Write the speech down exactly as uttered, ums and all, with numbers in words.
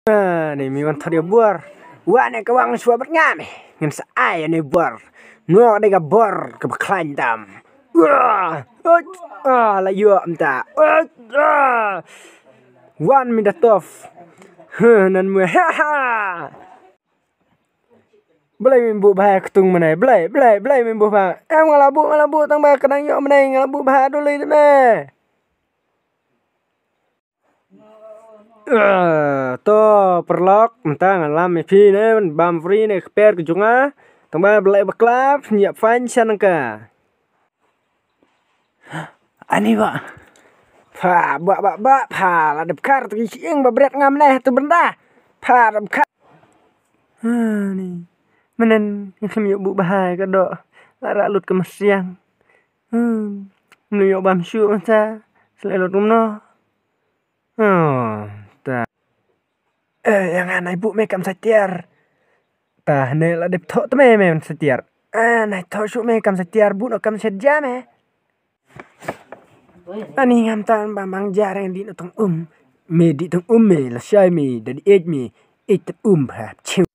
Ah, ni mi wan thot ïa bor. Wa ne ka wang shuwa bad nga me. Ngan sa ai ne bor. Nwa de ka bor ka bakhlain tam. Wah, ot, ah, la ïoh mynta. Ot, ah. Wan mi da tof. Huh, nan mwe. Ha ha. Blei mi buh bha ktung mynne. Blei, blei, blei mi buh bha. Em nga la buh, nga la buh tang ba ka dang ïoh mynne nga la buh bha dulei de me. Ah, to, paralok, mynta nga lam ïa phi ne, bam free ne, kper ka jong nga. Tang ba blei bakla, phin ïa fain sha nangka. Ani ba. Pha, ba, ba, ba, pha, la dep kar, tu ki ing ba bret ngam ne, tu benda. Pha, dep kar. Ani. Menen, ngam ïoh buh bha ka doh. La ra lut ka masiang. Hmm. Menu ïoh bam shu mynta. Sle lut kumno. Oh, ta. Eh, ïa nga nai buh me kam sa tiar. Ta ne la dep thoh te me me sa tiar. Ah, nai thoh shu me kam sa tiar buh no kam sa ja me. Ani ngam tan ba mang ja reng di no tong um. Me di tong um me la shai me da di ej me. Ej tong um ha. Chiu.